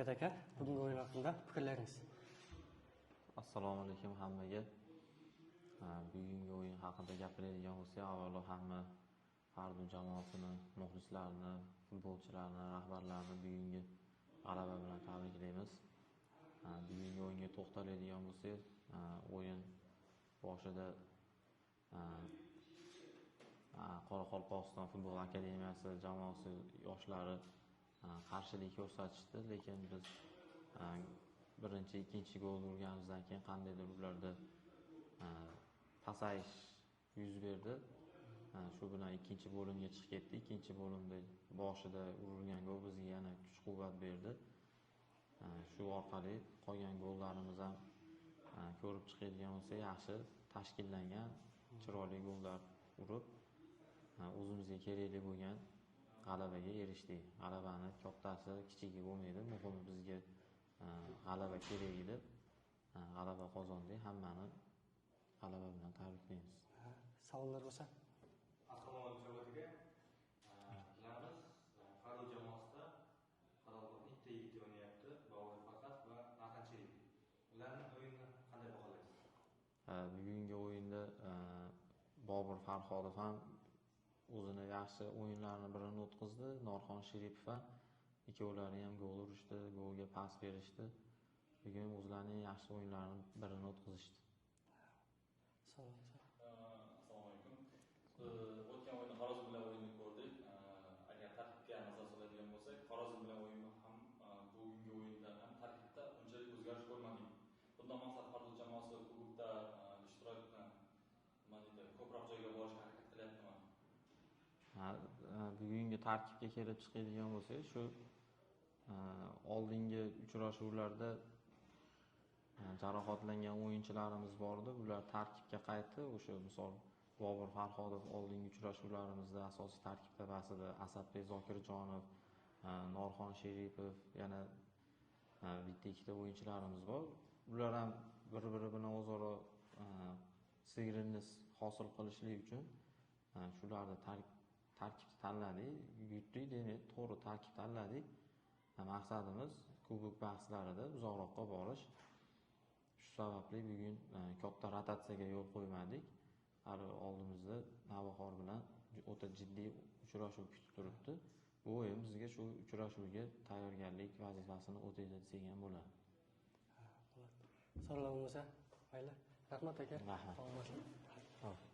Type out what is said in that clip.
Aka, bugungi o'yin haqida fikrlaringiz? Assalomu alaykum hammaga. Bugungi o'yin haqida gapiradigan bo'lsak, avvalo hamma Fardun jamoasini, muxlislarini, futbolchilarni, rahbarlarni bugungi g'alaba bilan tabriklaymiz. Bugungi o'yinga to'xtaladigan bo'lsak, o'yin boshida Qoraqalpog'iston futbol akademiyasi jamoasi yoshlari qarshilik ko'rsatishdi, lekin biz birinchi, ikkinchi gol urganimizdan keyin qandaydir ularda pasayish yuz berdi. Shu bilan ikkinchi bo'limga chiqib ketdi. Ikkinchi bo'limda boshida urilgan gol bizga yana kuch-quvvat berdi. Shu orqali qolgan gollarimiz ham ko'rib chiqadigan bo'lsa, yaxshi tashkillangan, chiroyli gollar urib, o'zimizga kerakli bo'lgan g'alabaga erishdik. G'alabani kattasi, kichigi bo'lmaydi. Muhimi bizga g'alaba kerak edi. G'alaba qozondik. Hammani g'alaba bilan tabriklaymiz. Savollar bo'lsa? Assalomu alaykum Shavkat aka. Bilamiz, Fardu jamoasida Qoraqalpoqning ikkita yigiti o'ynayapti, Bobur Farhad va Narxan Sheripov. Ularning o'yinini qanday baholaysiz? Bugungi o'yinda Bobur Farhodov ham o'zini yaxshi o'yinlarini birini o'tkazdi. Norxon Sheripov ham, ikkovlari ham gol urishdi, golga pas berishdi. Bugun o'zlarining yaxshi o'yinlarini birini o'tkazishdi. Savol. Assalomu alaykum. O'tgan o'yinda Xorazm bilan o'yinni ko'rdik. Agar tarkibga nazar soladigan bo'lsak, Xorazm bilan o'yin ham, bugungi o'yinda ham tarkibda unchalik o'zgarish ko'rmadik. Bundan maqsad Fardu jamoasi kubokda ishtirokni, nima deydi, ko'proq joyga borishga harakat qilyaptimi? Bugungi tarkibga kelib chiqadigan bo'lsak, shu oldingi uchrashuvlarda jarohatlangan o'yinchilarimiz bor edi. Ular tarkibga qaytdi. O'sha misol Bobur Farhodov oldingi uchrashuvlarimizda asosiy tarkibda emas edi. Asadbek Zokirjonov, Norxon Sheripov, yana bitta ikkita o'yinchilarimiz bor. Ular ham bir-biri bilan o'zaro сыгранность hosil qilishlik uchun shularni tarkibni tanladik, yutdik, demak to'g'ri tarkib tanladik. Maqsadimiz kubok bahslarida uzoqroqqa borish. Shu sababli bugun katta rotatsiyaga yo'l qo'ymadik. Hali oldimizda Navbahor bilan o'ta jiddiy uchrashuv kutib turibdi. Bu o'yin bizga shu uchrashuvga tayyorgarlik vazifasini o'taydi desak ham bo'ladi. Bo'ladi. Savollar bo'lmasa, mayli. Rahmat, aka. Rahmat. Sog' bo'ling. Hop.